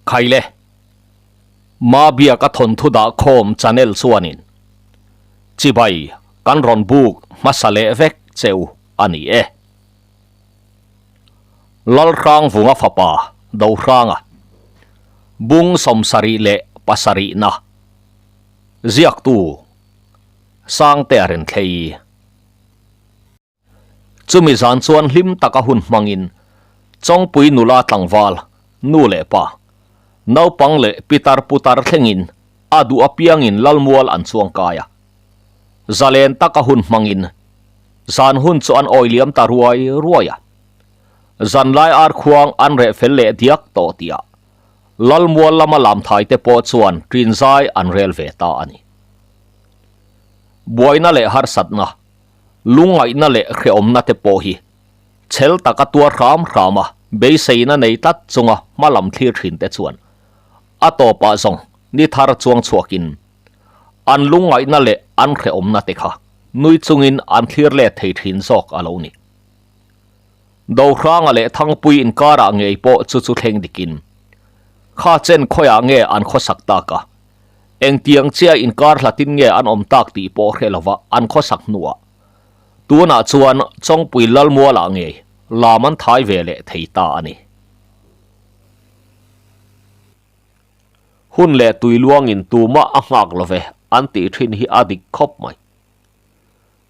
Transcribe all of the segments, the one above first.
Khaile. Mabiaka thawnthu dah khawm channel chuanin chibai kan rawn buk hmasa leh vek cheu a ni e. Lalhrangvunga fapa Dohranga bung 77na ziaktu Sangtea Renthlei. Chumi zan chuan hlim taka hun hmangin Chawngpui nula tlangval, nu leh pa, naupang leh pitar putar thlengin a duh apiangin Lalmual an chuang kai a. Zalen taka hun hmangin zan hun chu an awi liam ta ruai ruai a. Zanlai ar khuang an reh fel leh diak tawh tihah Lalmual lama lamthai te pawh chuan ṭinzai an rel ve ta a ni. Buaina leh harsatna Lungngaihna leh hrehawmna te pawh hi chhel taka tuar hram hrama beiseina nei tlat chunga hma lam thlir thin te chuan a tawpah zawng ni thar chuang chhuakin an lungngaihna leh an hrehawmna te kha nui chungin an thlir let thei thin zawk a lo ni. Dohranga leh Thangpui inkarah ngei pawh chu chu thleng dikin kha chen khawiah nge an khawsak tak a? Engtiang chiah inkar hlatin nge an awm tak tih pawh hre lova an khawsak hnuah tunah chuan Chawngpui Lalmualah ngei lam an thai ve leh thei ta a ni. Hun leh tui luangin tumah a nghak love an tih thin hi a dik khawp mai.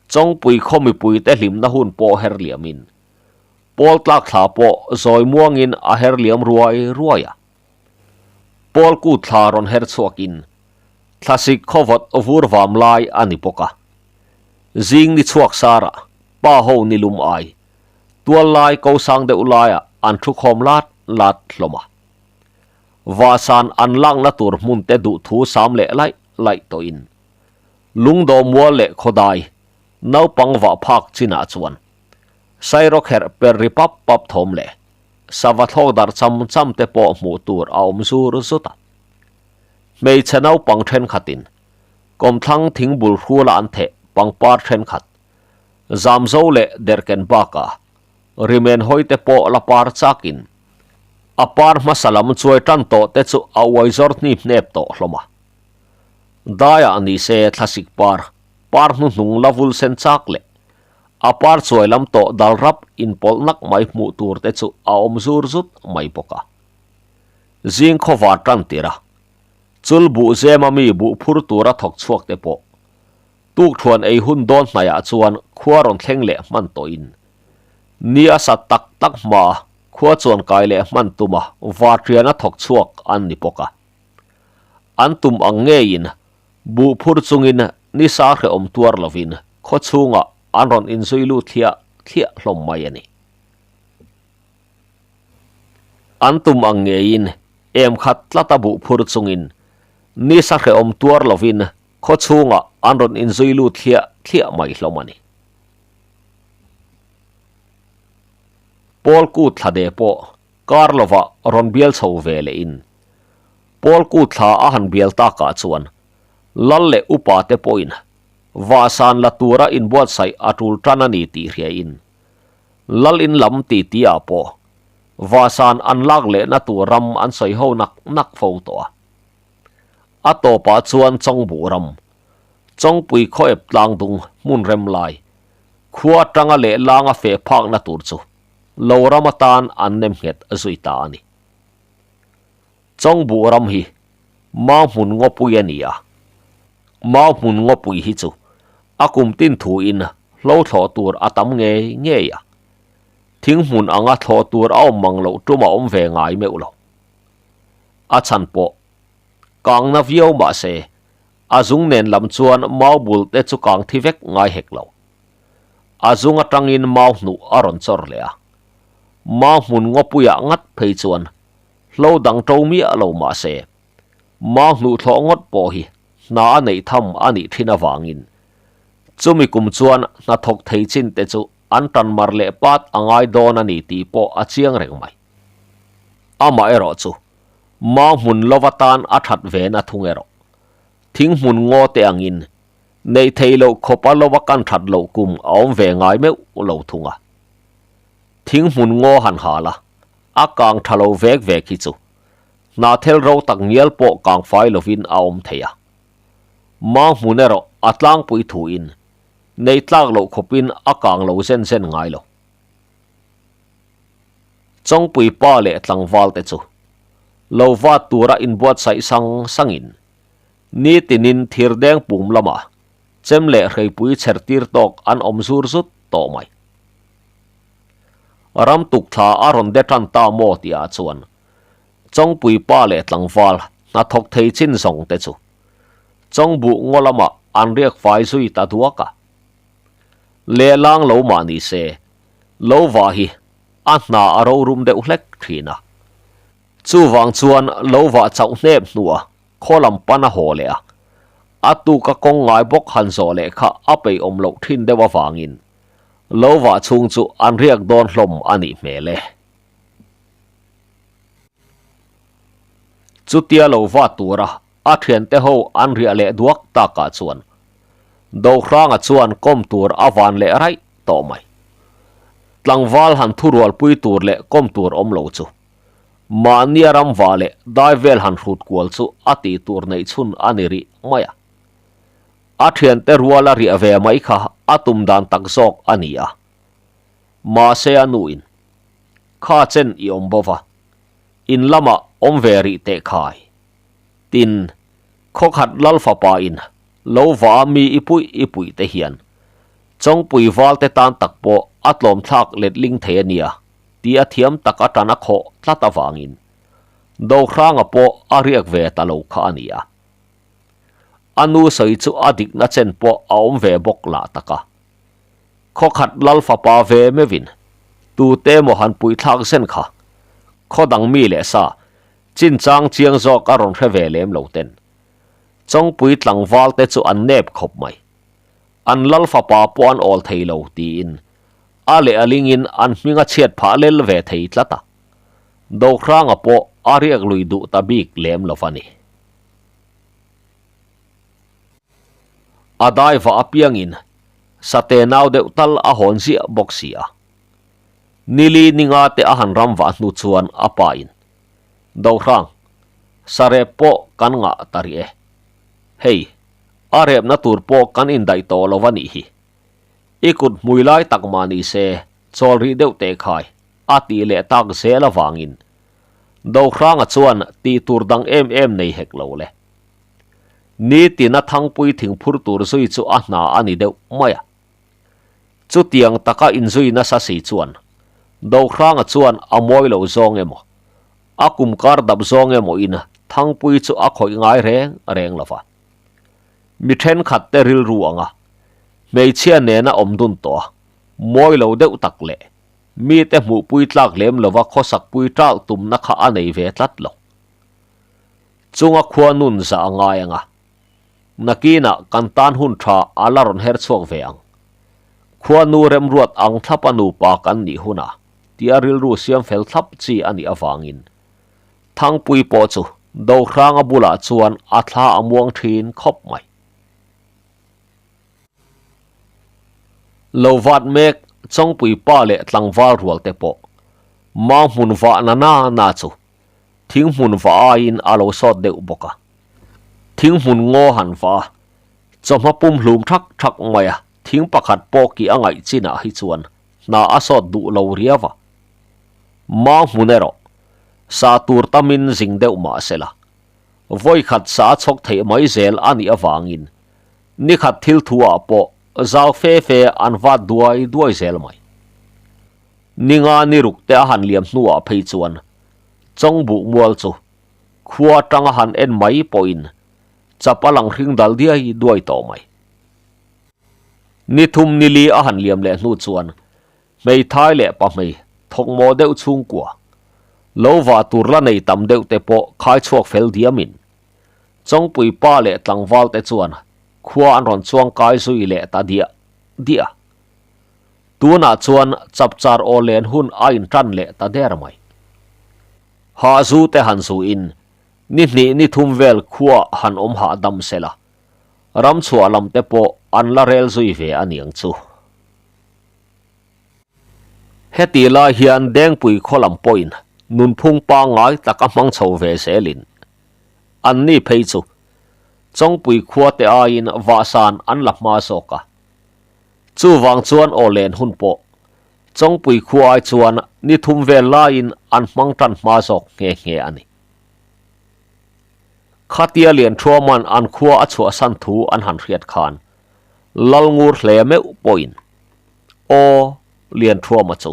Chawngpui khaw mipuite hlimna hun pawh her liamin Pawl tlak thla pawh zawi muangin a her liam ruai ruai a. Pawl kut thla rawn her chhuakin thlasik khawvawt vur vam lai a ni bawk a. Zing ni chhuak sarah pa ho ni lum ai, tual lai ko sang deuh laiah an thu khawm lat lat hlawm a. Vahsan an lakna tur hmun te duh thu sam leh laih laih tawhin lungdaw mual leh khawdai naupang vah phak chinah chuan sairawkherh per ri pap pap thawm leh Sava thlawk darh cham cham te pawh hmuh tur a awm zur zut a. Hmeichhe naupang thenkhatin kawmthlang thing bul hrula an theh pangpar thenkhat, zamzo leh derhken bakah rimen hawi te pawh la par chakin a par hmasa lam chuai tan tawh te chu a uai zawr hnip hnep tawh hlawm a. Daiah ni se thlasik par, par hnuhnung la vul sen chak leh A par chuai lam tawh dal rap inpawlh nak mai hmuh tur te chu a awm zur zut mai bawk a. Zing khawvar tan tir a, chul buh zema mi buh phur tura thawk chhuak te pawh tukthuan ei hun dawn hnaiah chuan khua rawn thleng leh hman tawhin ni a sat tak tak hmaa khua chuan kai leh hman tuma varṭiana thawk chhuak an ni bawk a. An tum ang ngeiin Buh phur chungin ni sa hrehawm tuar lovin khaw chhungah an rawn inzui lut thliah thliah hlawm mai a ni. An tum ang ngeiin em khat tlata buh phur chungin ni sa hrehawm tuar lovin khaw chhungah an rawn inzui lut thliah thliah mai hlawm a ni. Pawl kut thla de pawh kar lovah rawn bial chho ve lehin Pawl kut thla a han bial takah chuan Lal leh upa te pawhin vahsan la tura inbuatsaih a tul tan a ni tih hriain Lal in lam titi ah pawh vahsan an lak lehna tur ram an sawi ho nak nak fo tawh a. A tawpah chuan Chawngbuh ram, Chawngpui khawep tlangdung hmun rem lai, khua atanga leh langa feh phakna tur chu lo ram atan an nem nghet zui ta a ni. Chawngbuh ram hi Mau hmun ngawpui a ni a, Mau hmun ngawpui hi chu a kum tin thuin hlo thlawh tur a tam ngei ngei a, thing hmun anga thlawh tur a awm mang loh tum a awm ve ngai meuh lo. A chhan pawh kangna viau mah se a zung nen lam chuan mau bul te chu kang thi vek ngai hek lo. A zung atangin mau hnuh a rawn chawr leh a, mau hmun ngawpuiah ngat phei chuan Hlo dang to miah lo mah se, mau hnuh thlawh ngawt pawh hi hna a neih tham a nih thin avangin chumi kum chuan hnathawk thei chin te chu an tan mar leh pat a ngai dawn a ni tih pawh a chiang reng mai. Amaherawh chu mau hmun lova tan a that ve na thung erawh thing hmun ngaw te angin neih theih loh khawp a lova kan that loh kum a awm ve ngai meuh lo thung a. Thing hmun ngaw han hal a, a kang tha lo vek vek hi chu. Hnahthel ro tak ngial pawh kang fai lovin a awm thei a. Mang hmun erawh a tlangpui thuin nei tlak loh khawpin a kang lo zen zen ngai lo. Chawngpui pa leh tlangval te chu lo vat tura inbuatsaih sang sangin nitinin thirdeng pum lamah chem leh hreipui chher tir tawk an awm zur zut tawh mai. Ram tuk thla a rawn de tan ta maw tihah chuan Chawngpui pa leh tlangval hnathawk thei chin zawng te chu Chawngbuh ngaw lamah an riak fai zui ta duak a. Lehlang lo mah ni se, lo vah hi a hna a rorum deuh hlek thin a. Chuvang chuan lo vah chauh hnep hnuah khaw lam pan a haw leh a, a tuka kawng ngai bawk han zawh leh kha a peihawm loh thin deuh avangin lo vah chhung chu an riak dawn hlawm a nih hmel e. Chutia lo va tura a thiante ho an riah leh duak takah chuan Dohranga chuan kawm tur a van leh raih tawh mai. Tlangval han thurualpui tur leh kawm tur awm lo chu mahnia ram va leh dai vel han hrut kual chu a tih tur neih chhun a ni rih mai a. A thiante ruala riah ve mai kha a tum dan tak zawk a ni a. Mahse a nuin, Kha chen i awm bo va, in lamah awm ve rih teh khai. Tin, khawkhat lal fapa in lo va a mi i puih i puih te hian Chawngpui val te tan tak pawh a tlawm thlak letling thei a nia tih a thiam tak atan a khawh tlat avangin Dohranga pawh a riak ve ta lo kha a ni a. A nu sawi chu a dikna chen pawh a awm ve bawk lah tak a. Khawkhat lal fapa ve meuhin tute emaw han puithlak zen kha khaw dang mi leh sa chinchang chiang zawk a rawn hre ve lem lo ten. Chawngpui tlangval te chu an nep khawp mai. An lal fapa pawh an awl thei lo tiin a leh a lingin an hming a chhiat phah lel ve thei tlat a. Dohranga pawh a riak lui duh ta bik lem lo va ni. A dai vah apiangin sate nau deuh tal a hawn ziah bawk si a. Nili ninga te a han ram vah hnu chuan a pa in, Dohrang, sa rep pawh kan ngah ta rih e. Hei, a repna tur pawh kan indaih tawh lo a nih hi. I kut hmui lai tak mah ni se chawl rih deuh teh khai, a tih leh tak zel avangin Dohranga chuan tih tur dang em em nei hek lo le. Nitina thangpui thingphur tur zui chu a hna a ni deuh mai a. Chutiang taka inzui nasa si chuan Dohranga chuan a mawi lo zawng emaw, a kum kar dap zawng emaw in thangpui chu a khawih ngai reng reng lo va. Mi thenkhat te rilru anga hmeichhia nena awm dun tawh a, mawi lo deuh tak leh mite hmuhpui tlak lem lova khawsakpui ṭalh tumna kha a nei ve tlat lo. Chunga khua nun zah a ngai ang a, nakinah kan tan hun tha a la rawn her chhuak ve ang. Khuanu remruat ang thlapa nupa kan nih hunah tia rilru siam fel thlap chi a nih avangin Thangpui pawh chu Dohranga bulah chuan a thla a muang thin khawp mai. Lo vat mek Chawngpui pa leh tlangval rual te pawh mau hmun vah na na na chu thing hmun vah aiin a lo sawt deuh bawk a. Thing hmun ngaw han vah a, chawhma pum hlum thak thak mai a, thing pakhat pawh kih a ngaih chinah hi chuan hna a sawt duh lo riau a. Mau hmun erawh sa tur tamin zing deuh mah se la, vawi khat sa a chhawk theih mai zel a nih avangin nikhat thil thu ah pawh zau fe fe an vat duai duai zel mai. Ninga ni ruk te a han liam hnuah phei chuan Chawngbuh mual chu khua atanga han en mai pawhin chap a lang hring dal diai duai tawh mai. Ni thum ni li a han liam leh hnu chuan hmeithai leh pahmei thawkmawh deuh chhungkua lo vah tur la nei tam deuh te pawh khai chhuak fel diamin Chawngpui pa leh tlangval te chuan khua an rawn chuang kai zui leh ta diah diah a. Tunah chuan chapchar aw len hun a intan leh ta der mai. Ha zu te han zu in, ni hnih ni thum vel khua han awm hahdam se la, ram chhuah lam te pawh an la rel zui ve a niang chu. Heti lai hian Dengpui khaw lam pawhin nunphung pangngai taka hmang chho ve zelin anni phei chu Chawngpui khua te aiin vahsan an la hma zawk a. Chuvang chuan aw len hun pawh Chawngpui khua ai chuan ni thum vel laiin an hmang tan hma zawk nghe nghe a ni. Khatia Lianthuaman an khua a chhuahsan thu an han hriat khan Lalngur hle meuh pawhin Aw, Lianthuama chu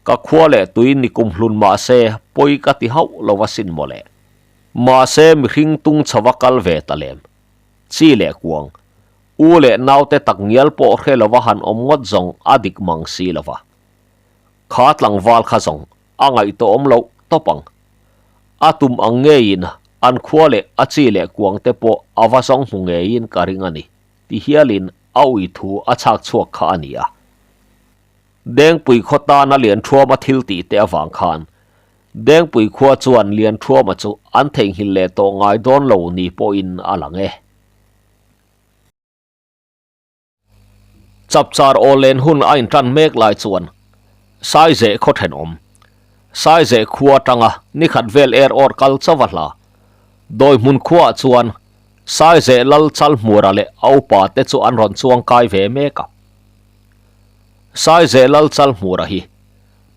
ka khua leh tui ni kum hlun mahse pawi ka ti hauh lo asin mawle. Mahse mihring tung chhova kal ve ta lem. Chi leh kuang, u leh naute tak ngial pawh hre lova han awm ngawt zawng a dik mang si lova. Kha tlangval kha zawng a ngaihtuahawm loh tawp ang. A tum ang ngeiin an khua leh a chi leh kuang te pawh a va zawng hmu ngeiin ka ring a ni, ti hialin a ui thu a chhak chhuak kha a ni a. Dengpui khaw tana Lianthuama thil tih te avang khan Dengpui khua chuan Lianthuama chu an theihnghilh leh tawh ngai dawn lo ni pawhin a lang e. Chapchar aw len hun a intan mek lai chuan Saizeh khaw thenawm, Saizeh khua atanga nikhat vel er awr kal chauh a hla. Dawihmun khuaah chuan Saizeh lal Chalhmura leh a upa te chu an rawn chuang kai ve mek a. Saizeh lal Chalhmura hi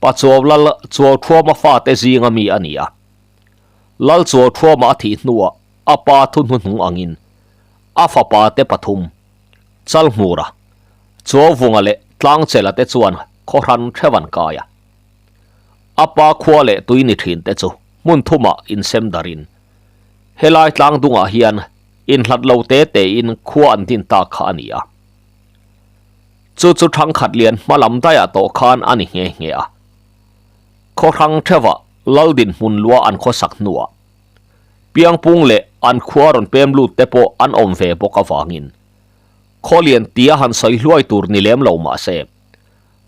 Pachuau lal Chuauthuama fate zinga mi a ni a. Lal Chuauthuama a thih hnuah a pa thu hnuhnung angin a fapa te pathum, Chalhmura, Chuauvunga leh Tlangchela te chuan khaw hran theuh an kai a. A pa khua leh tui ni thin te chu hmun thumah insem darin helai tlang dungah hian inhlat lo te tein khua an din tak kha a ni a. Chu chu thangkhat lian hma lam daiah tawh khan a ni nghe nghe a. Khaw hrang theuhah lal dinhmun lua an khawsak hnuah Piangpung leh an khua rawn pem lut te pawh an awm ve bawk avangin khaw lian tia han sawi hluai tur ni lem lo mah se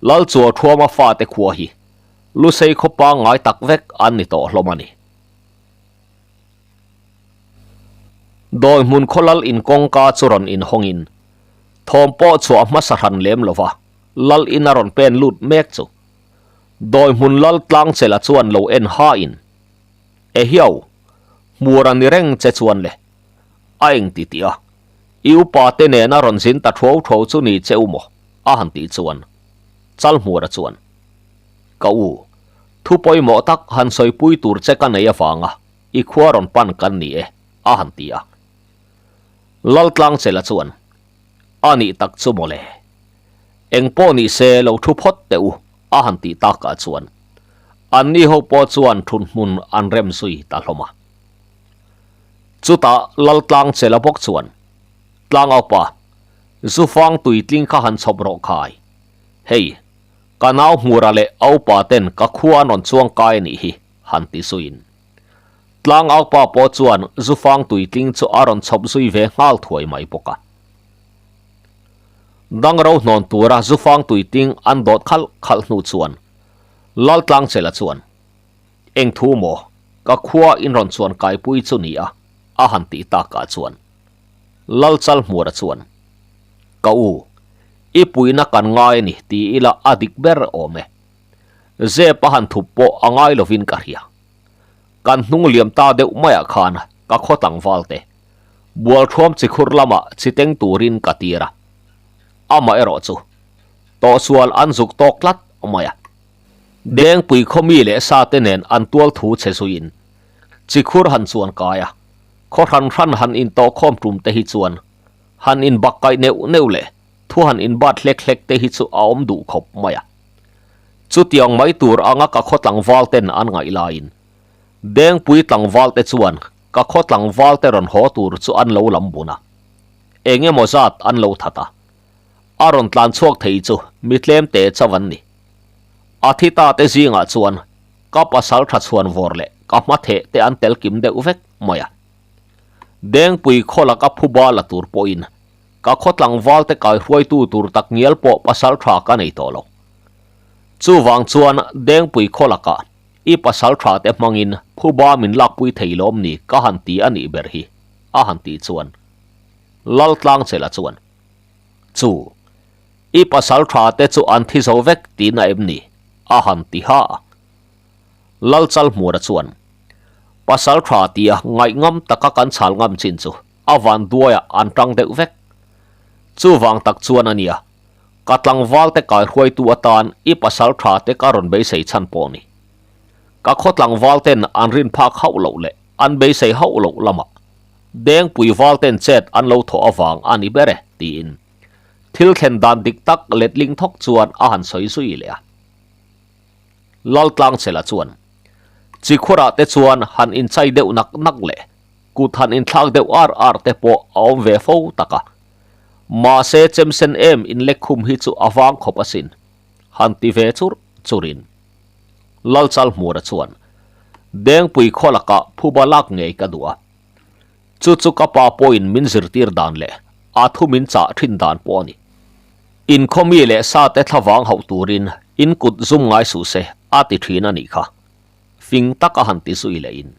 Lalchuathuama fate khua hi Lusei khaw pangngai tak vek an ni tawh hlawm a ni. Dawi hmun khaw lal in kawngka chu rawn inhawngin thawm pawh chhuah hmasa hran lem lova lal in a rawn pen lut mek chu dawi hmun lal Tlangchela chuan lo en hain Ehiau, hmur a ni reng che chuan le. A eng ti tih a, i upa te nena rawn zin ta thuau thuau chu ni che u maw? a han tih chuan Chalhmura chuan, Ka u, thu pawimawh tak han sawipui tur che ka nei avanga i khua rawn pan kan ni e, a han ti a. Laltlangchela chuan, A nih tak chu mawle. Eng pawh ni se lo thu phawt teh u, a han tih takah chuan anni ho pawh chuan thunhmun an rem zui ta hlawm a. Chutah Laltlangchela bawk chuan, Tlangaupa, Zufang tuitling kha han chhawp rawh khai. Hei, ka nau Hmura leh a upa ten ka khua an rawn chuang kai a nih hi, han ti zuiin. Tlangaupa pawh chuan Zufang tuitling chu a rawn chhawp zui ve nghal thuai mai bawk a. Dangro hnawn tura Zufang tuitling an dawt khalh khalh hnu chuan Laltlangchela chuan, Eng thu maw, ka khua in rawn chuan kaipui chu ni a, a han tih takah chuan Lalchalhmura chuan, Ka u, i puihna kan ngai a ni ti ila a dik ber awm e. Zep a han thup pawh a ngai lovin ka hria. Kan hnung liam ta deuh maiah khan ka khaw tlangval te, Bualthuam chikhur lamah chi teng turin ka tir a. Amah erawh chu tawhsual an zuk tawk tlat mai a. Dengpui khaw mi leh sa te nen an tual thu che zuiin chikhur han chuan kai a, khaw hran hran han intawhkhawm tum te hi chuan han inbak kaih neuh neuh leh thu han inbat hlek hlek te hi chu a awm duh khawp mai a. Chutiang mai tur anga ka khaw tlangval ten an ngaih laiin Dengpui tlangval te chuan ka khaw tlangval te rawn haw tur chu an lo lam bun a, eng emaw zat an lo that a, a rawn tlan chhuak thei chu mi tlem te chauh an ni. A thi ta te zingah chuan ka pasal tha chhuan vawr leh ka hma theh te an tel kim deuh vek mai a. Dengpui khaw laka phuba la tur pawhin ka khaw tlangval te kaihruaitu tur tak ngial pawh pasal tha ka nei tawh lo. Chuvang chuan Dengpui khaw lakah I pasal tha te hmangin phuba min lakpui thei lawm ni ka han ti a nih ber hi, a han tih chuan Laltlangchela chuan, Chu, i pasal tha te chu an thi zo vek tihna em ni? a han ti ha a. Lalchalhmura chuan, Pasal tha tia ngaihngam taka kan chhal ngam chin chu a van duaiah an tang deuh vek. Chuvang tak chuan a nia, ka tlangval te kaihruaitu atan i pasal tha te ka rawn beisei chhan pawh ni. Ka khaw tlangval ten an rin phak hauh loh leh an beisei hauh loh lamah Dengpui val ten chet an lo thawh avang a ni ber e, tiin thil thlen dan dik tak letling thawk chuan a han sawi zui leh a. Laltlangchela chuan Chikhurah te chuan han inchai deuh nak nak leh kut han inthlak deuh ar ar te pawh a awm ve fo tak a. Mahse chemsen em inlek khum hi chu a vang khawp asin, han ti ve chur churin Lalchalhmura chuan Dengpui khaw lakah phuba lak ngei ka duh a. Chu chu ka pa pawhin min zirtir dan leh a thu min chah thin dan pawh a ni. Inkhawmi leh sa te thlavang hauh turin in kut zum ngai suh se a ti thin a nih kha. Fing tak a han ti zui leh in.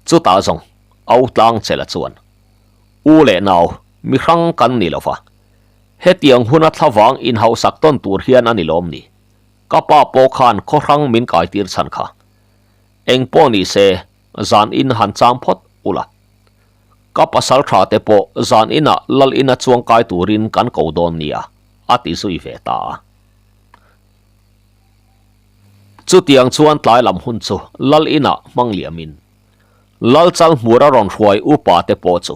Chutah zawng Au Tlangchela chuan, U leh nau, mi hrang kan ni lo va. Hetiang huna thlavang inhauhsak tawn tur hian a ni lawm ni? Ka pa pawh khan khaw hrang min kaitir chhan kha. Eng pawh ni se, zan in han chang phawt ula. Ka pasal tha te pawh zan inah lal ina chuang kai turin kan ko dawn nia, a ti zui ve ta a. Chutiang chuan tlai lam hun chu lal inah hmang liamin lal chal hmur a rawn hruai upa te pawh chu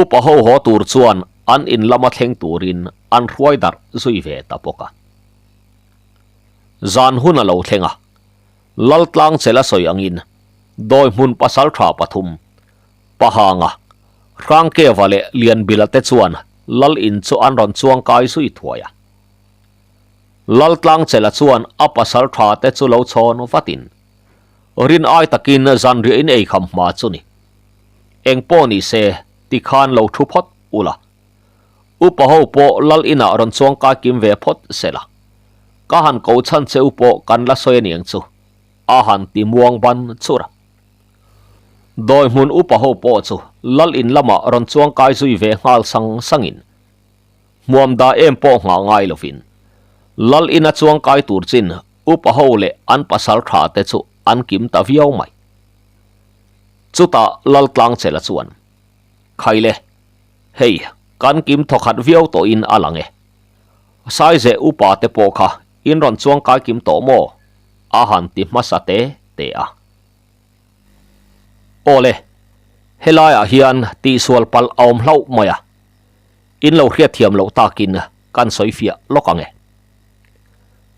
upa ho haw tur chuan an in lama thleng turin an hruai darh zui ve ta bawk a. Zan hun a lo thleng a, Laltlangchela sawi angin dawi hmun pasal tha pathum, Pahanga, Hrangkeva leh Lianbila te chuan lal in chu an rawn chuang kai zui thuai a. Laltlangchela chuan a pasal tha te chu lo chhawn vatin, Rin ai takin zanriah in ei kham hma chu ni. Eng pawh ni se, tikhan lo thu phawt ula. Upa ho pawh lal inah rawn chuang kai kim ve phawt sela. Ka han ko chhan che u pawh kan la sawi aniang chu, a han ti muang ban chur a. Dawi hmun upa ho pawh chu lal in lamah rawn chuang kai zui ve nghal sang sangin hmuam da em pawh nghah ngai lovin lal ina chuang kai tur chin upa ho leh an pasal tha te chu an kim ta viau mai. Chutah lal tlangchela chuan, Khaile, hei kan kim thawkhat viau tawhin a lang e. Saizeh upa te pawh kha in rawn chuang kai kim tawh maw? A han ti hmasa te te a. Awle, helaiah hian tihsual palh a awm hlauh mai a, in lo hriatthiam loh takin kan sawi fiah lawk ang e.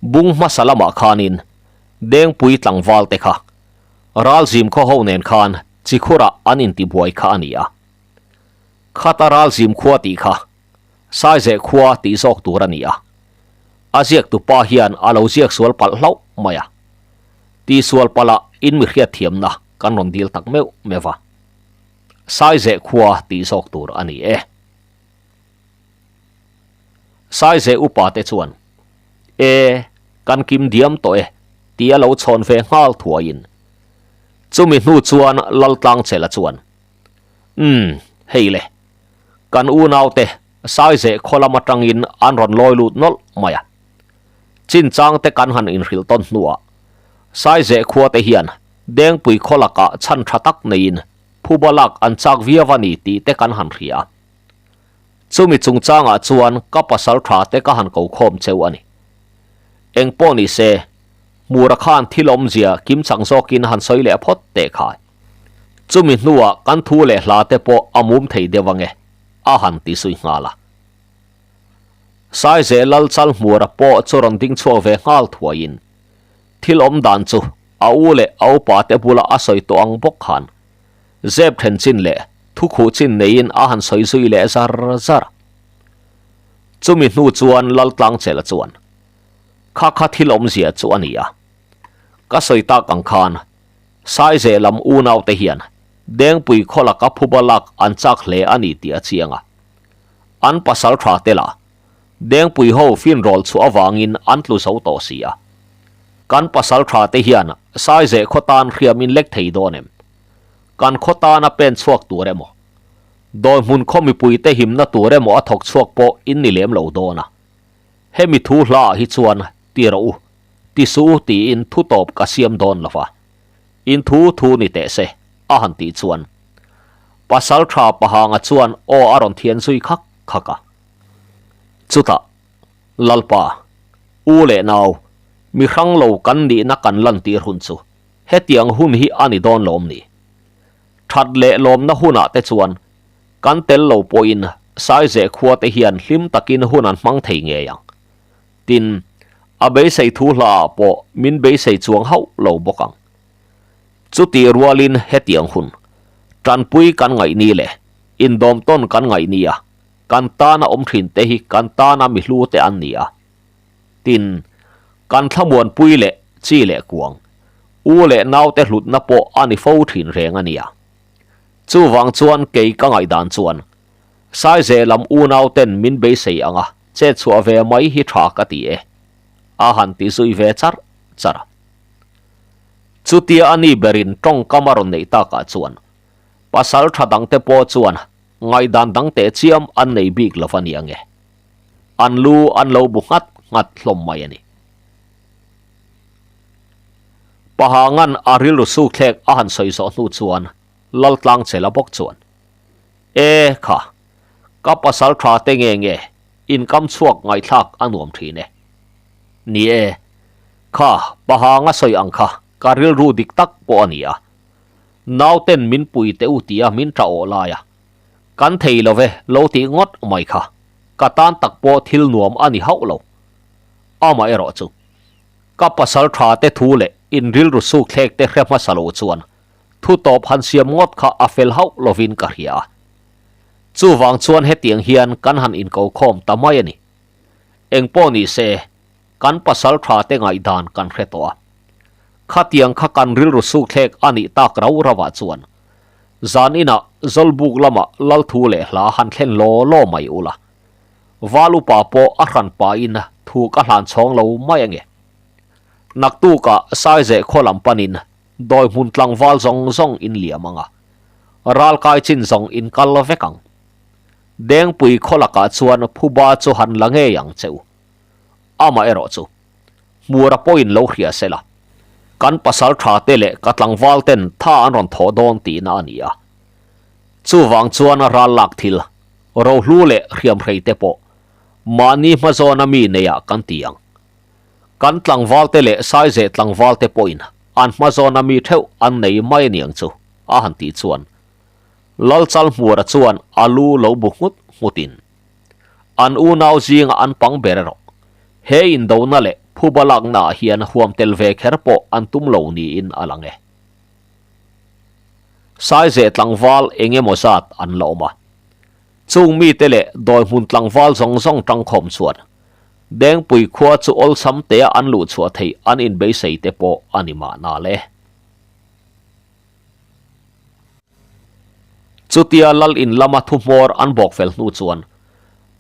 Bung hmasa lamah khanin Dengpui tlangval te kha Ralzim khaw ho nen khan Chikhurah an intibuai kha a ni a. Khata Ralzim khua tih kha Saizeh khua tih zawk tur a ni a, a ziaktu pa hian a lo ziak sual palh hlauh mai a. Tihsual palh ah in mi hriatthiamna kan rawn dil tak meuh meuh va. Saizeh khua tih zawk tur a ni e. Saizeh upa te chuan, E, kan kim diam tawh e, ti a lo chhawn ve nghal thuaiin. Chumi hnu chuan Laltlangchela chuan, Umm, hei le. Kan unaute Saizeh khaw lam atangin an rawn lawi lut nawlh mai a. Chinchang te kan han inhrilh tawn hnuah Saizeh khua te hian Dengpui khaw lakah chhan tha tak neiin phuba lak an chak viau a ni tih te kan han hria a. Chumi chungchangah chuan ka pasal tha te ka han ko khawm cheu a ni. Eng pawh ni se, Mura khan thil awmzia kimchang zawkin han sawi leh phawt teh khai. Chumi hnuah kan thu leh hla te pawh a mum thei deuh ange, a han ti zui nghal a. Saize lal chal hmura pawh chu rawn ding chhuak ve nghal thuaiin thil awm dan chu a u leh a upa te bula a sawi tawh ang bawk khan zep then chin leh thu khuh chin neiin a han sawi zui leh zar zar a. Chumi hnu chuan Laltlangchela chuan kha kha thil awmzia chu a ni a, ka sawi tak ang khan Saizeh lam unaute hian Dengpui khaw laka phuba lak an chak hle a ni tih a chiang a. An pasal tha te lah Dengpui ho finrawl chhuah avangin an tlu zo tawh si a. Kan pasal tha te hian Saizeh khaw tan hriam in lek thei dawn em? Kan khaw tana pen chhuak tur emaw? Dawi hmun khaw mipuite himna tur emaw a thawk chhuak pawh in ni lem lo dawn a. Hemi thu hlaah hi chuan ti rawh u. ti suh u tiin thu tawp ka siam dawn lo va, in thu thu ni teh se, a han tih chuan Pasal tha Pahanga chuan aw a rawn thian zui khak khak a. Chutah, Lalpa, u leh nau, mi hrang lo kan nihna kan lantir hun chu hetiang hun hi a ni dawn lawm ni? That leh lawmna hunah te chuan kan tel lo pawhin Saizeh khua te hian hlim takin hun an hmang thei ngei ang. Tin, a beisei thu hlaah pawh min beisei chuang hauh lo bawk ang. Chutih rualin hetiang hun, tanpui kan ngaih ni leh indawmtawn kan ngaih nia kan tana awm thin te hi kan tana mi hlu te an ni a. Tin, kan thlamuanpui leh chi leh kuang, u leh naute hlutna pawh a ni fo thin reng a nia. Chuvang chuan kei ka ngaihdan chuan Saize lam unauten min beisei ang a, chet chhuah ve mai hi tha ka ti e, a han ti zui ve char char a. Chutia a ni berin tawngkam a rawn neih takah chuan pasal tha dangte pawh chuan ngaihdan dang teh chiam an nei bik lo va nia nge. An lu an lo bu nghat nghat hlawm mai a ni. Pahangan a rilru sukthlek a han sawi zawh hnu chuan Laltlangchela bawk chuan, E kha, ka pasal tha te nge nge inkam chhuak ngaihthlak a nuam thin e. Ni e, kha Pahanga sawi ang kha ka rilru dik tak pawh a ni a. Nauten min pui teh u tia min tah awh lai a, kan thei lo ve lo tih ngawt mai kha ka tan tak pawh thil nuam a ni hauh lo. Amaherawh chu, ka pasal tha te thu leh in rilru sukthlek te hre hmasa lo chuan thu tawp han siam ngawt kha a fel hauh lovin ka hria a. Chuvang chuan hetiang hian kan han inko khawm ta mai a ni. Engpawh ni se, kan pasal tha te ngaihdan kan hre tawh a. Khatiang kha kan rilru sukthlek a nih tak rau rauah chuan zan inah Zawlbuk lamah Lalthu leh hla han thlen law law mai ula. Val upa pawh a hran pahin thu ka hlan chhawng lo mai ange. Naktukah Saizeh khaw lam panin Dawi hmun tlangval zawng zawng in liam ang a, ralkai chin zawng in kal vek ang. Dengpui khaw lakah chuan phuba chu han la ngei ang che u. Amah erawh chu, hmura pawhin lo hria se la, kan pasal tha te leh ka tlangval ten tha an rawn thawh dawn tihna a ni a. Chuvang chuan ral lak thil, rohlu leh hriamhrei te pawh mahni hmazawna mi neiah kan ti ang. Kan tlangvalte leh Saizeh tlangvalte pawhin an hmazawna mi theuh an nei mai aniang chu, a han tih chuan Lalchalhmuara chuan a lu lo bu nghut nghutin, An unau zinga an pang ber erawh he indona leh phuba laknaah hian huam tel ve kher pawh an tum lo niin a lang e. Saizeh tlangval eng emaw zat an la awm a. Chung mite leh dawi hmun tlangval zawng zawng tangkhawm chuan Dengpui khua chu awlsam tea an luh chhuah theih an inbeisei te pawh a ni mahna le. Chutia Lal in lama thuhmawr an bawk fel hnu chuan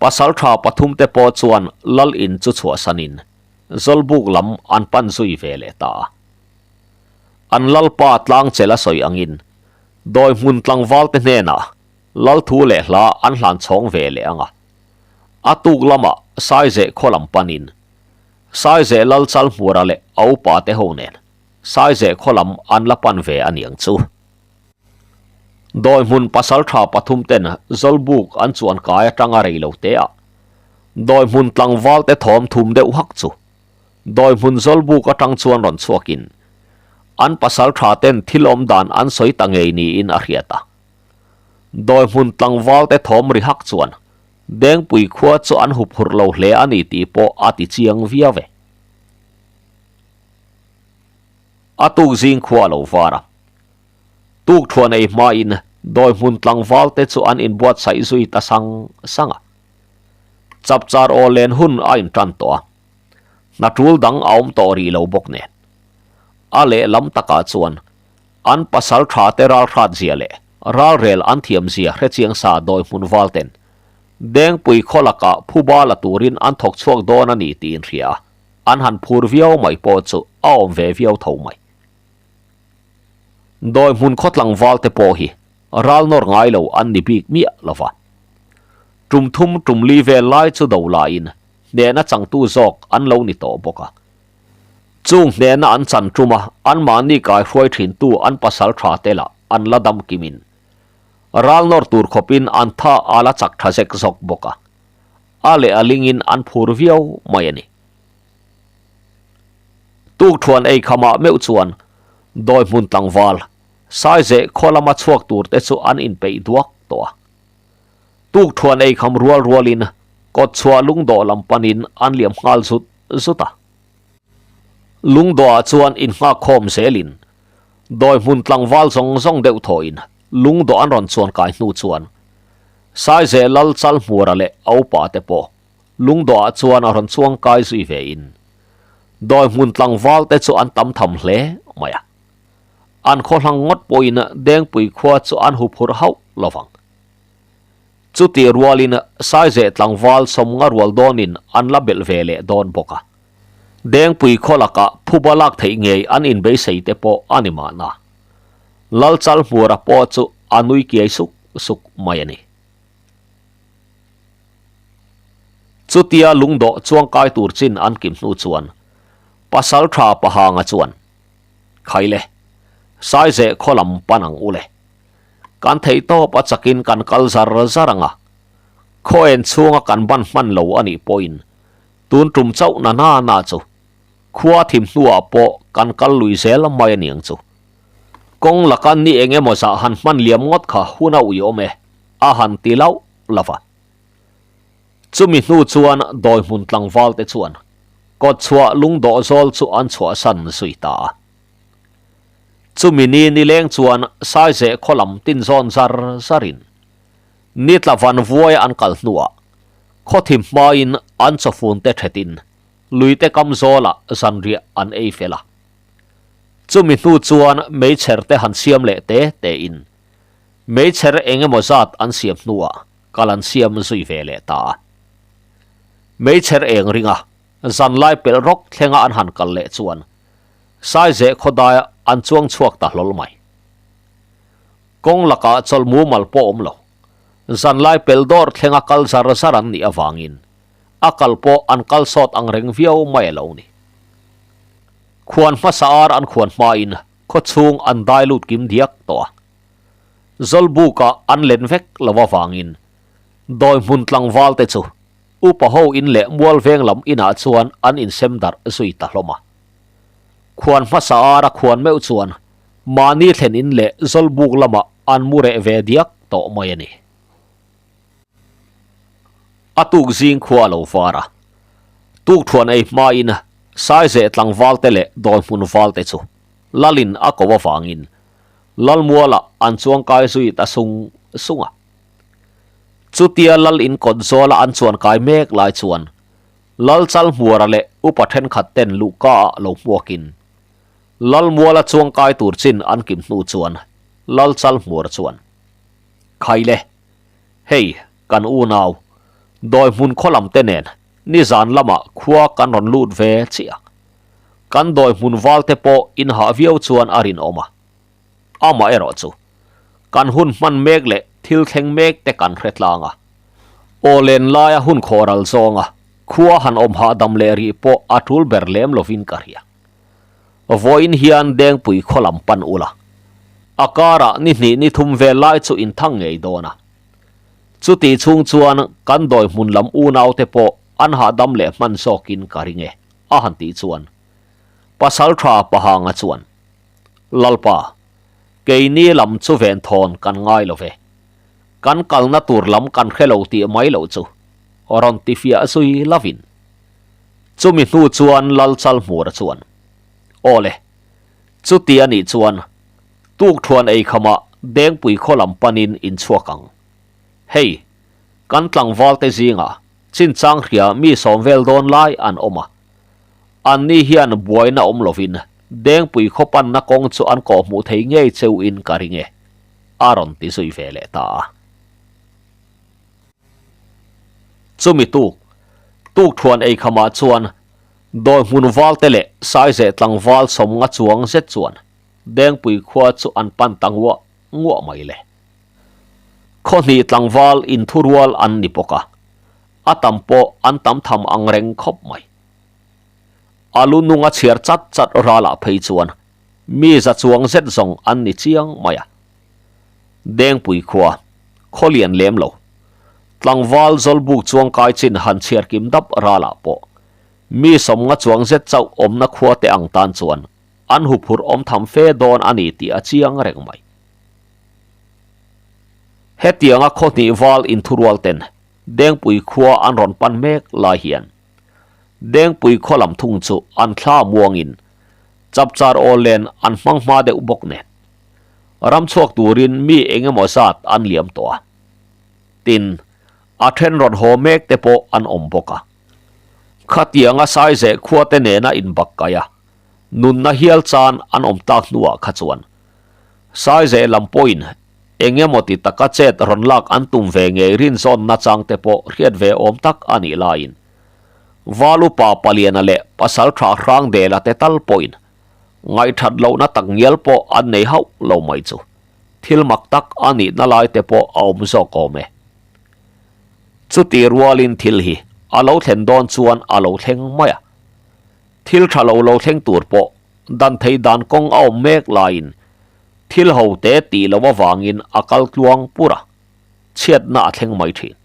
pasal tha pathumte pawh chuan Lal in chu chhuahsanin Zawlbuk lam an pan zui ve leh ta a. An Lalpa tlangchel a sawi angin dawi hmun tlangvalte hnenah Lal thu leh hla an hlan chhawng ve leh ang a. A tuk lamah Saizeh khaw lam panin Saizeh Lal Chalhmura leh a upa te ho nen Saizeh khaw lam an la pan ve a niang chu. Dawi hmun pasal tha pathum ten Zawlbuk an chuan kai atanga rei lo te ah dawi hmun tlangval te thawm thum deuh hak chu dawi hmun Zawlbuk atang chuan rawn chhuakin an pasal tha ten thil awm dan an sawi ta ngei niin a hriat a. Dawi hmun tlangval te thawm ri hak chuan Dengpui khua chu an hup hurh lo hle a ni tih pawh a ti chiang viau e. A tuk zing khua a lo var a. Tuk thuan ei hmain dawi hmun tlangval te chu an inbuatsaih zui ta sang sang a. Chapchar aw len hun a intan tawh a. Hna tul dang a awm tawh rih lo bawk nen. A lehlam takah chuan An pasal tha te ral hrat zia leh ralrel an thiam zia hrechiang sa dawi hmun val ten Dengpui khaw lakah phuba la turin an thawk chhuak dawn a ni tiin hria a, an han phur viau mai pawh chu a awm ve viau tho mai. Dawi hmun khaw tlangval te pawh hi ral nawr ngai lo an ni bik miah lo va. Tum thum tum li vel lai chu do laiin hnehna changtu zawk an lo ni tawh bawk a. Chung hnehna an chan ṭuma anmahni kaihruai ṭhintu an pasal ṭha te lah an la dam kimin ral nawr tur khawpin an tha a la chak ṭha zek zawk bawk a, a leh a lingin an phur viau mai a ni. Tukṭhuan ei khamah meuh chuan dawi hmun tlangval Saizeh khaw lama chhuak tur te chu an inpeih duak tawh a. Tukṭhuan ei kham rual rualin kawtchhuah lungdawh lam panin an liam nghal zut zut a. Lungdawhah chuan innghakkhawm zelin dawi hmun tlangval zawng zawng deuh thawhin lungdawh an rawn chuan kai hnu chuan Saizeh Lal Chalhmura leh a upa te pawh lungdawhah chuan a rawn chuang kai zui vein dawi hmun tlangval te chu an tam tham hle mai a. An khaw hlang ngawt pawhin Dengpui khua chu an huphurh hauh lo vang. Chutih rualin Saizeh tlangval sawmnga rual dawnin an la belh ve leh dawn bawk a. Dengpui khaw lakah phuba lak theih ngei an inbeisei te pawh a ni mahna. Lalchalhmura pawh chu a nui kiai suk suk mai a ni. Chutia lungdawh chuangkai tur chin an kim hnu chuan Pasaltha Pahanga chuan, Khaile, Saizeh khaw lam pan ang u le. Kan theih tawp a chakin kan kal zar zar ang a, khaw en chhunga kan ban hman lo a nih pawhin tun tum chauh na na na chu khua thim hnuah pawh kan kal lui zel mai a niang chu. Kawng laka ni eng emaw zah han hman liam ngawt kha hun a uiawm e, a han ti lauh lauh a. Chumi hnu chuan dawi hmun tlangval te chuan kawtchhuah lungdawh zawl chu an chhuahsan zui ta a. Chumi ni nileng chuan Saizeh khaw lam tin zawn zar zarin ni tla van vuaia an kal hnuah khaw thim hmain an chawfun te thetin luite kam zawlah zanriah an ei fel a. Chumi hnu chuan meichher te han siam leh te tein meichher eng emaw zat an siam hnuah kal an siam zui ve leh ta a. Meichher eng ringa zanlai pelh rawk thlenga an han kal leh chuan Saizeh khawdaia an chuang chhuak ta hlawl mai. Kawng lakah chawlh mumal pawh awm lo. Zanlai pel dawr thlenga kal zar zar an nih avangin a kal pawh an kal sawt ang reng viau mai a lo ni. Khuan hmasa ar an khuan hmain khaw chhung an dai lut kim diak tawh a. Zawlbukah an len vek lo avangin dawi hmun tlangval te chu upa ho in leh mual veng lam inah chuan an insem darh zui ta hlawm a. Khuan hmasa ar a khuan meuh chuan mahni thlen in leh Zawlbuk lamah an mu reh ve diak tawh mai a ni. A tuk zing khua a lo var a, tukthuan ei hmain Saizeh tlangval te leh Dawlhmun val te chu Lalin a ko avangin Lalmualah an chuangkai zui ta sung sung a. Chutia Lal in kawt zawla an chuankai mek lai chuan Lalchalhmuara leh upa thenkhat ten luhka ah lo hmuakin Lalmuala chuangkai tur chin an kim hnu chuan Lalchalhmuara chuan, Khaile, hei kan unau, dawi hmun khaw lam te nen nizan lamah khua kan rawn lut ve chiah. Kan dawi hmun val te pawh inhah viau chuan a rinawm a. Amaherawh chu, kan hun hman mek leh thil thleng mek te kan hre tlang a. Aw len laia hun khawhral zawnga khua han awm hahdam leh rih pawh a tul ber lem lovin ka hria. Vawiin hian Dengpui khaw lam pan ula, a karah ni hnih ni thum vel lai chu inthang ngei dawn a. Chuti chhung chuan kan dawi hmun lam unaute pawh an hahdam leh hman zawkin ka ring e, a han tih chuan Pasaltha Pahanga chuan, Lalpa, keini lam chu venthawn kan ngai lo ve. Kan kalna tur lam kan hre lo tih mai loh chu rawn ti fiah zui lovin. Chumi hnu chuan Lalchalhmura chuan, Aw le, chuti a nih chuan tukthuan eikhamah Dengpui khaw lam panin inchhuak ang. Hei, kan tlangvalte zingah chinchang hria mi sawm vel dawn lai an awm a. Anni hian buaina awm lovin Dengpui khaw panna kawng chu an kawhhmuh thei ngei cheuhin ka ring e, a rawn ti zui ve leh ta a. Chumi tuk, tukthuan eikhamah chuan dawi hmun valte leh saizeh tlangval sawmnga chuang zet chuan Dengpui khua chu an pan ta nguah nguah mai le. Khawhnih tlangval inthurual an ni bawk a, a tam pawh an tam tham ang reng khawp mai. A lu nunga chhiar chat chat ralah phei chuan mi za chuang zet zawng an ni chiang mai a. Dengpui khua, khaw lian lem lo. Tlangval Zawlbuk chuang kai chin han chhiar kim dap ralah pawh mi sawmnga chuang zet chauh awmna khua te ang tan chuan an huphurh awm tham fe dawn a ni tih a chiang reng mai. Hetianga khaw hnih val inthurual ten Dengpui khua an rawn pan mek lai hian Dengpui khaw lam thung chu an thla muangin chapchar aw len an hmang hma deuh bawk nen ram chhuak turin mi eng emaw zat an liam tawh a. Tin, a then rawn haw mek te pawh an awm bawk a. Khatianga Saizeh khua te nena inbak kai a, nunna hial chan an awm tak hnuah kha chuan Saizeh lam pawhin eng emaw ti taka chet rawn lak an tum ve ngei rinzawnna chang te pawh hriat ve awm tak a nih laiin Valupa Paliana leh Pasaltha Hrangdela te tal pawhin ngaihthat lohna tak ngial pawh an nei hauh lo mai chu thil mak tak a nihna lai te pawh a awm zawk awm e. Chuti rualin thil hi a lo thlen dawn chuan a lo thleng mai a. Thil tha lo lo thleng tur pawh dan thei dan kawng a awm mek laiin thil ho te tih loh avangin a kal tluang pur a, chhiatna a thleng mai thin.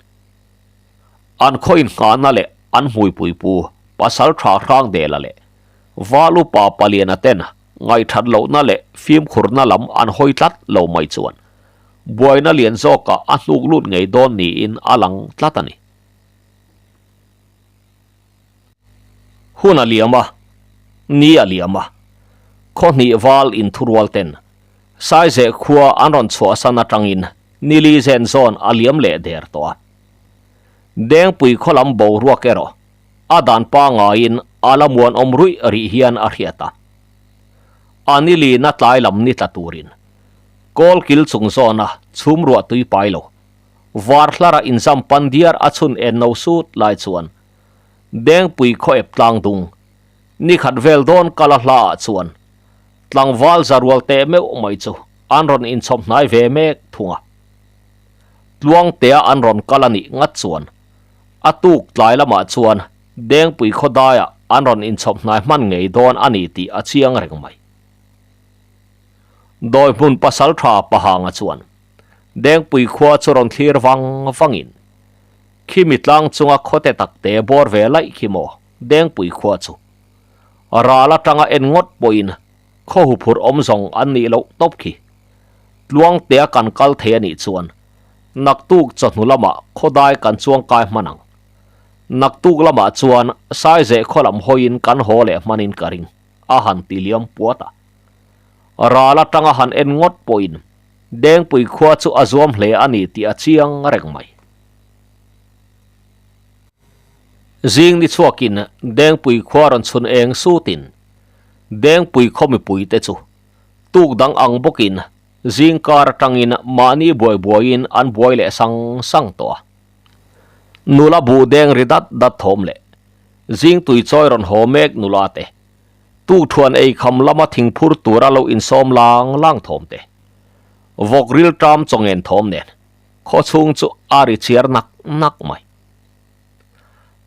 An khaw inngahna leh an hmuipui pu Pasal Tha Hrangdela leh Val upa Paliana ten ngaihthat lohna leh fimkhurna lam an hawi tlat lo mai chuan buaina lian zawkah a hnuk lut ngei dawn niin a lang tlat a ni. Hun a liam a, ni a liam a, khaw hnih val inthurual ten Saizeh khua an rawn chhuahsan atangin nili zen zawn a liam leh der tawh a. Dengpui khaw lam boruak erawh a dan pangaiin a la muanawm ruih rih hian a hriat a. A nilina tlai lam ni tla turin Kawlkil chung zawna chhum ruah tui pai lo var hlara inzam pan diar a chhun en no sut lai chuan Dengpui khaw ep tlang dung ni khat vel dawn kala hla ah chuan tlangval za rual teh meuh mai chu an rawn inchhawp hnai ve mek thung a. Tluangtea an rawn kal a nih ngat chuan a tuk tlai lamah chuan Dengpui khaw daiah an rawn inchhawp hnai hman ngei dawn a ni tih a chiang reng mai. Dawi hmun pasal tha Pahanga chuan Dengpui khua chu rawn thlir vang vangin khimi tlang chunga khawte takte bawr ve laih khi maw Dengpui khua chu ral atanga en ngawt pawhin khaw huphurh awm zawng an nih loh tawp khi. Tluangtea kan kal thei a nih chuan naktuk chawhnu lamah khawdai kan chuang kai hman ang. Naktuk lamah chuan Saizeh khaw lam hawiin kan haw leh hmanin ka ring, a han ti liam puat a. Ral atanga han en ngawt pawhin Dengpui khua chu a zuam hle a ni tih a chiang reng mai. Zing ni chhuakin Dengpui khua rawn chhun eng sutin Dengpui khaw mipuite chu tuk dang ang bawkin zing kar atangin mahni buai buaiin an buai leh sang sang tawh a. Nula buh deng ri dat dat thawm leh zing tui chawi rawn haw mek nula te Tukthuan ei kham lama thingphur tura lo insawm lang lang thawm te, vawk ril ṭam chawngen thawm nen khaw chhung chu a ri chiar nak nak mai.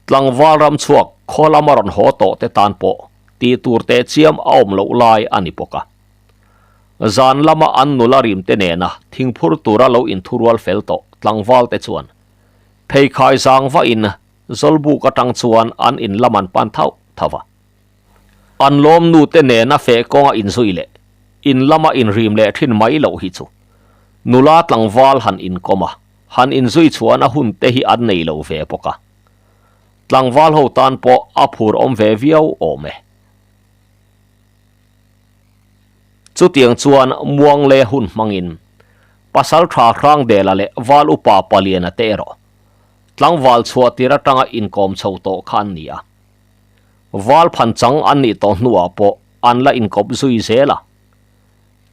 Tlangval ram chhuak khaw lama rawn haw tawh te tan pawh tih tur teh chiam a awm loh lai a ni bawk a. Zan lama an nula rim te nena thingphur tura lo inthurual fel tawh tlangval te chuan pheikhai zang vahin Zawlbuk atang chuan an in lam an pan thauh thauh a. An lawm nu te nena feh kawnga inzui leh in lama inrim leh thin mai loh hi chu nula tlangval han inkawm a, han inzui chhuan a hun te hi an nei lo ve bawk a. Tlangval ho tan pawh a phur awm ve viau awm e. Chutiang chuan muang leh hun hmangin Pasaltha Hrangdela leh Val Upa Paliana te erawh Tlangval chhuah tir atanga inkawm chho tawh kha an ni a. Val phan chang an nih tawh hnuah pawh an la inkawp zui zel a.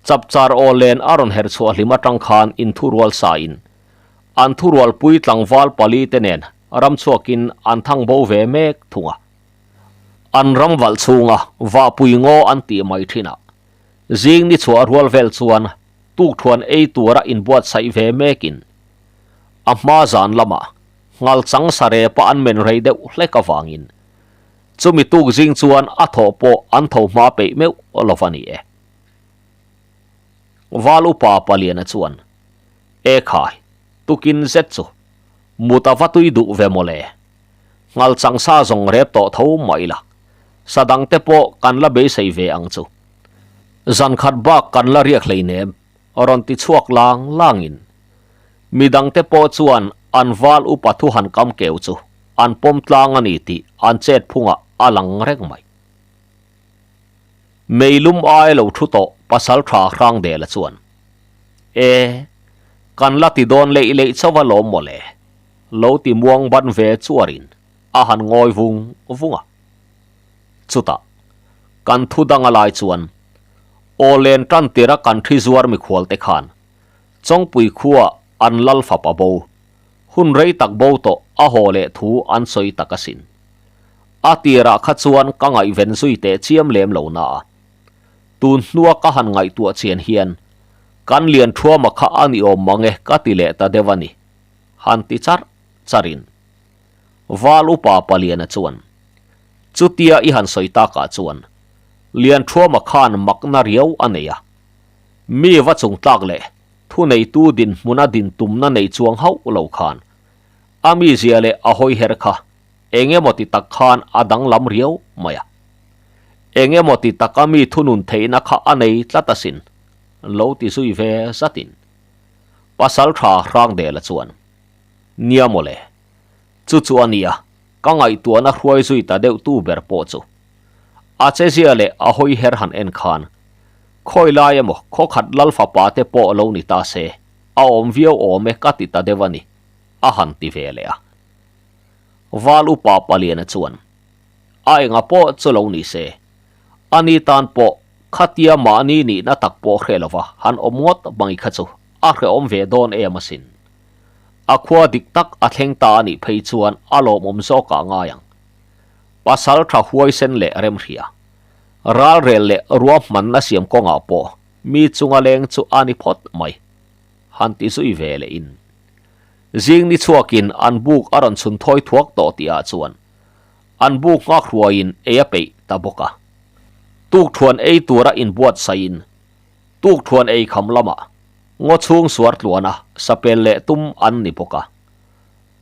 Chapchar aw len a rawn herh chhuah hlim atang khan inthurual sain an thurualpui tlangval pali te nen ram chhuakin an thang bo ve mek thung a. An ram valh chhunga vahpui ngaw an tih mai thinah zing ni chhuah rual vel chuan tukthuan ei tura inbuatsaih ve mekin a hma zan lamah ngalchang sarepa an men rei deuh hlek avangin. Chumi tuk zing chuan a thawh pawh an tho hma peih meuh lo va ni e. Val upa Paliana chuan, E khai, tukin zet chu mut a va tui duh ve mawle. Ngal chang sa zawng rep tawh tho mah ila, sa dang te pawh kan la beisei ve ang chu. Zan khat bak kan la riak hleinem, rawn ti chhuak lang langin. Mi dangte pawh chuan an val upa thu han kam keu chu an pawm tlang a ni tih an chet phungah a lang reng mai. Meilum ai lo thu tawh pasal tha Hrangdela chuan, E, kan la ti dawn leih leih chauh a lawm mawle, lo ti muang ban ve chuarin a han ngawi vung vung a. Chutah, kan thu dang a lai chuan, Aw len tan tira kan thi zuar mikhual te khan Chawngpui khua an lal fapa bo, hun rei tak bo tawh a haw leh thu an sawi tak asin. A tirah kha chuan ka ngaihven zui teh chiam lem lo na a. Tun hnua ka han ngaihtuah chian hian kan lian thuama kha a ni awm mang e ka ti leh ta deuh a ni, han ti charh charhin Val upa Paliana chuan chutia i han sawi takah chuan Lianthuama khan makna riau a nei a. Mi va chung tlak leh thuneitu dinhmuna din tumna nei chuang hauh lo khan a mizia leh a hawiher kha eng emaw ti tak khan a danglam riau mai a. Eng emaw ti taka mi thunun theihna kha a nei tlat asin, lo ti zui ve zatin Pasal tha Hrangdela chuan, Nia mawle, chu chu a nia, ka ngaihtuahna hruai zui ta deuh tu ber pawh chu. A chezia leh a hawiher han en khan, khawi lai emaw khawkhat lal fapa te pawh lo ni ta se, a awm viau awm e ka ti ta deuh a ni, a han ti ve leh a. Val upa Paliana chuan, A enga pawh chu lo ni se, ani tan pawh khatia mahni nihna tak pawh hre lova han awm ngawt mai kha chu a hrehawm ve dawn em asin. A khua dik tak a thleng ta a nih phei chuan a lawmawm zawkah ngai ang. Pasal tha huaisen leh remhria, ralrel leh ruahmanna siam kawngah pawh mi chunga leng chu a ni phawt mai, han ti zui ve leh in. Zing ni chhuakin an buk a rawn chhun thawi thuak tawh tihah chuan an buk nghak hruaiin ei a peih ta bawk a. Tukthuan ei tura inbuatsaihin tukthuan ei kham lamah ngaw chhung suar tluana sapel leh tum an ni bawk a.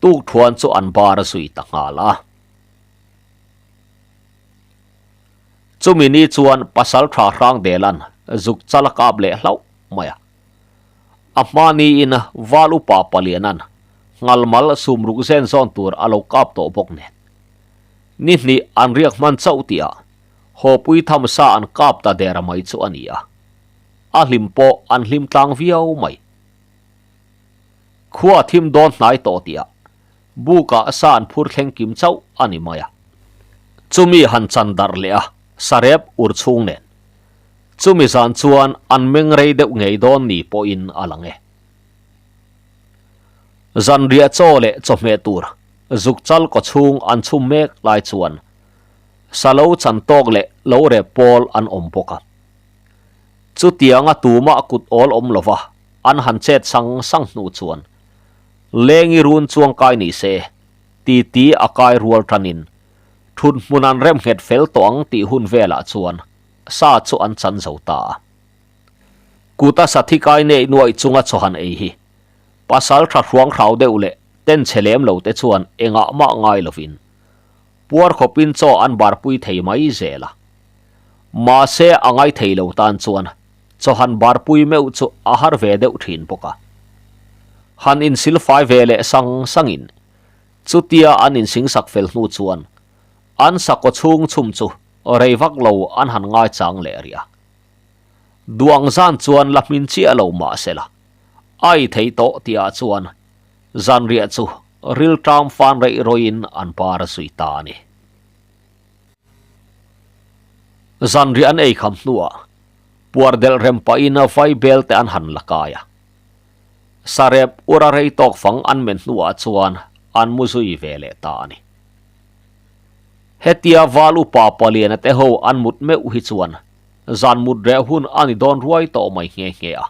Tukthuan chu an bar zui ta nghal a. Chumi ni chuan pasal tha Hrangdelan zuk chal a kap leh hlauh mai a. A hma niin Val upa Palianan ngalmal sumruk zen zawn tur a lo kap tawh bawk nen. Ni hnih an riak hman chauh tihah hawpui tham sa an kap ta der mai chu a ni a. A hlim pawh an hlim tlang viau mai. Khua thim dawn hnai tawh tihah bukah sa an phur thleng kim chauh a ni mai a. Chumi han chan darh leh a, sarep ur chhung nen. Chumi zan chuan an meng rei deuh ngei dawn ni pawhin a lang e. Zanriah chaw leh chawhmeh tur zuk chal kaw chhung an chhum mek lai chuan sa lo chan tawk leh lo rep pawl an awm bawk a. Chutianga tumah kut awl awm lova an han chet sang sang hnu chuan Lengi run chuang kai ni se, titi a kai rual tanin thut hmun an rem nghet fel tawh ang tih hun velah chuan sa chu an chan zo ta a. Kuta sathi kai neih nuaih chunga chawhan ei hi pasal tha hruang hrau deuh leh ten chhe lem lo te chuan engah mah ngai lovin puar khawpin chaw an barpui thei mai zel a. Mahse a ngai thei lo tan chuan chawhan barpui meuh chu a har ve deuh thin bawk a. Han insilfai ve leh sang sangin chutia an insingsak fel hnu chuan an sakkaw chhung chhum chu rei vak lo an han ngaichang leh rih a. Duang zan chuan la hmin chiah lo mah sela, a i thei tawh tihah chuan zanriah chu rilṭam fan reih rawiin an par zui ta a ni. Zanriah an ei kham hnuah puar delh rem pahin vai bel te an han la kai a. Sarep ura rei tawk fang an men hnuah chuan an mu zui ve leh ta a ni. Hetia val upa paliana te ho an mut meuh hi chuan zan mut reh hun a ni dawn ruai tawh mai nghe nghe a.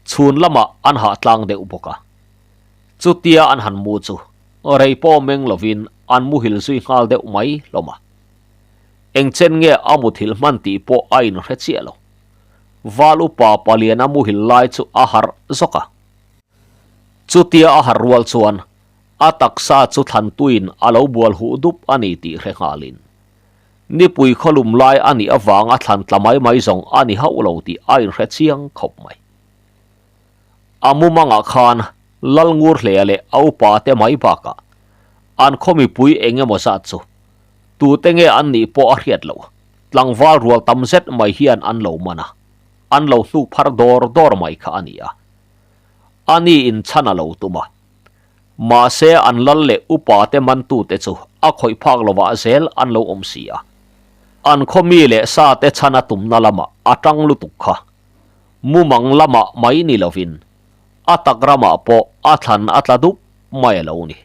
Chhun lamah an hah tlang deuh bawk a. Chutia an han mu chu rei pawh meng lovin an muhil zui nghal deuh mai hlawm a. Eng chen nge a muthilh hman tih pawh a inhre chiah lo. Val upa paliana muhil lai chu a harh zawk a. Chutia a harh rual chuan a taksa chu thlantuin a lo bual huh dup a ni tih hre nghalin nipui khawlum lai a nih avanga thlan tla mai mai zawng a ni hauh lo tih a inhre chiang khawp mai. A mumangah khan Lalngurhlea leh a upa te mai bakah an khaw mipui eng emaw zat chu tute nge an nih pawh a hriat loh, tlangval rual tam zet mai hian an lo man a, an lo hnuk phar dawr dawr mai kha a ni a. A ni in chhan a lo tum a. Mahse an lal leh upa te mantute chu a khawih phak lovah zel an lo awm si a. An khaw mi leh sa te chhan a tumna lamah a tang lutuk kha. Mumang lamah mai ni lovin a tak ramah pawh a thlan a tla dup mai a lo ni.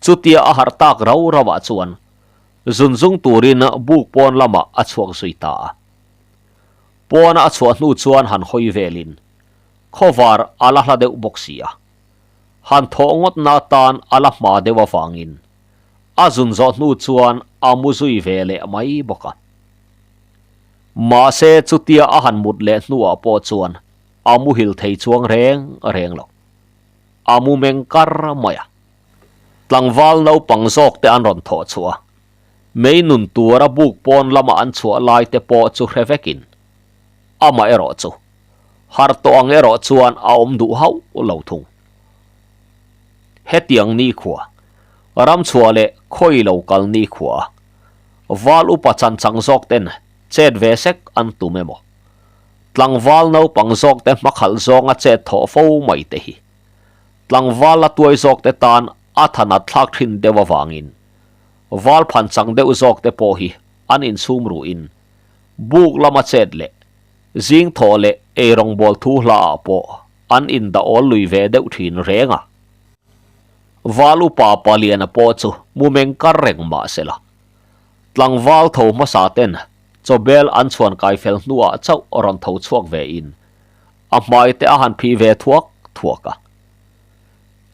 Chutia a harh tak rau rauah chuan zunzung turin buk pawn lamah a chhuak zui ta a. Pawna a chhuah hnu chuan han hawi velin khawvar a la hla deuh bawk si a, han thawh ngawtna atan a la hma deuh avangin a zun zawh hnu chuan a mu zui ve leh mai bawk a. Mahse chutia a han mut leh hnuah pawh chuan a muhil thei chuang reng reng lo. A mu meng kar mai a. Tlangval naupang zawk te an rawn thawh chhuah a, mei nun tura buk pawn lama an chhuah lai te pawh chu hre vekin amah erawh chu harh tawh ang erawh chuan a awm duh hauh lo thung. Hetiang nikhua, ramchhuah leh khawi lo kal nikhua a val upa chan chang zawk ten chet ve sek an tum emaw? Tlangval naupang zawk te hmakhalh zawnga chet thawh fo mai te hi tlangval la tuai zawk te tan a thanat thlak thin deuh avangin val phan chang deuh zawk te pawh hi an insum ruhin buk lama chet leh zing thawh leh eirawngbawl thu hla ah pawh an indah awl lui ve deuh thin reng a. Val upa Paliana pawh chu mumeng kar reng mah sela tlangval tho hmasa ten Chawbel an chhuan kai fel hnuah chauh rawn tho chhuak ve in a hmai te a han phih ve thuak thuak a.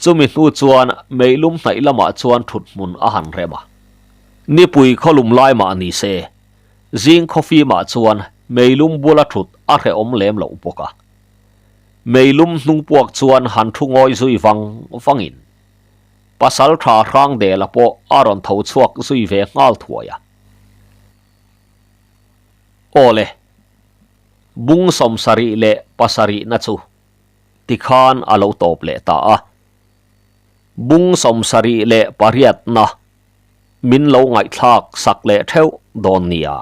Chumi hnu chuan meilum hnaih lamah chuan thut hmun a han rem a. Nipui khawlum lai mah ni se, zing khawfimah chuan meilum bula thut a hrehawm lem loh bawk a. Meilum hnung puak chuan han thu ngawi zui vang vangin Pasaltha Hrangdela pawh a rawn tho chhuak zui ve nghal thuai a. Awle, bung 76 leh pasarihna chu tikhan a lo tawp leh ta a. Bung 78na min lo ngaihthlak sak leh theuh dawn nia.